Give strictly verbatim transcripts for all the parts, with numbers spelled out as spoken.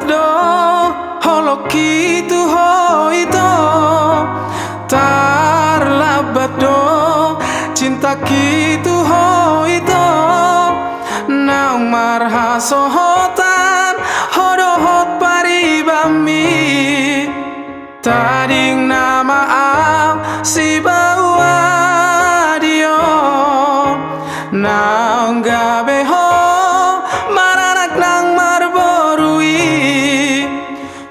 do holongki tu ho ito, tarlambat do cintaki tu ho ito. Naung marhasohotan ho dohot paribanmi, tadingna ma au sibaoa di on. Naung gabe ho maranak nang marboru i,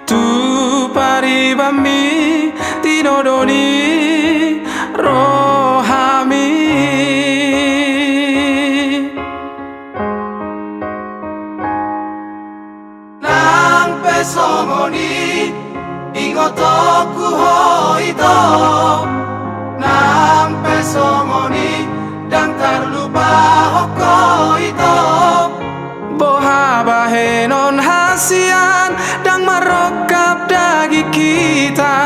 tu paribanmi tinodo ni rohami. Nang pe songon i, ingotonku ho ito. Nang pe songon i, ndang tarlupahon ho ito. Boha bahenon hasian, ndang marrongkap daging hita.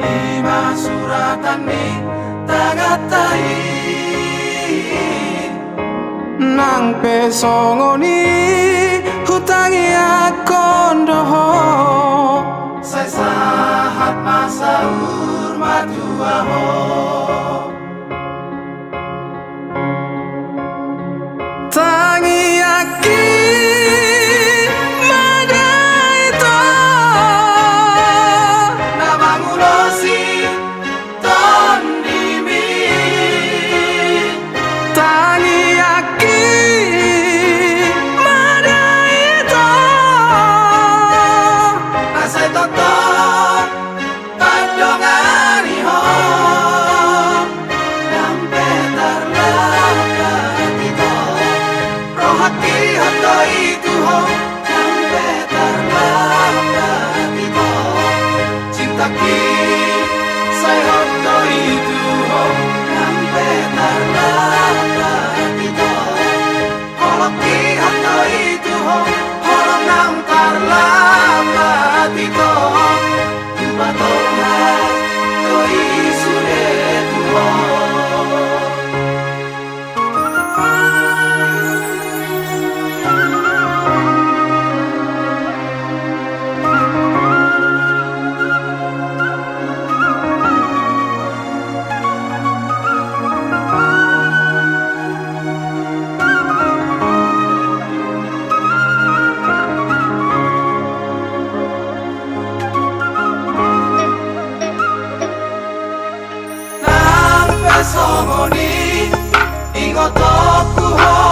I ma suratan ni tanganta i. Nang pe songon i, hutangiangkon do ho. Sai sahat ma saur matua ho. Tangiangki ma da ito. Na mangulosi tondimi. Tangiangki ma da ito. Asa tongtong tandongani ho. Nang pe tarlambat ito, rohangki hot do i tu ho. Nang pe tarlambat ito, cintangki sai hot do i tu ho. Nang pe tarlambat ito, holongki hot do i tu ho. Holong nang tarlambat ito, tu patorang do i sude tu ho. Nang pe songon i, ingotonku ho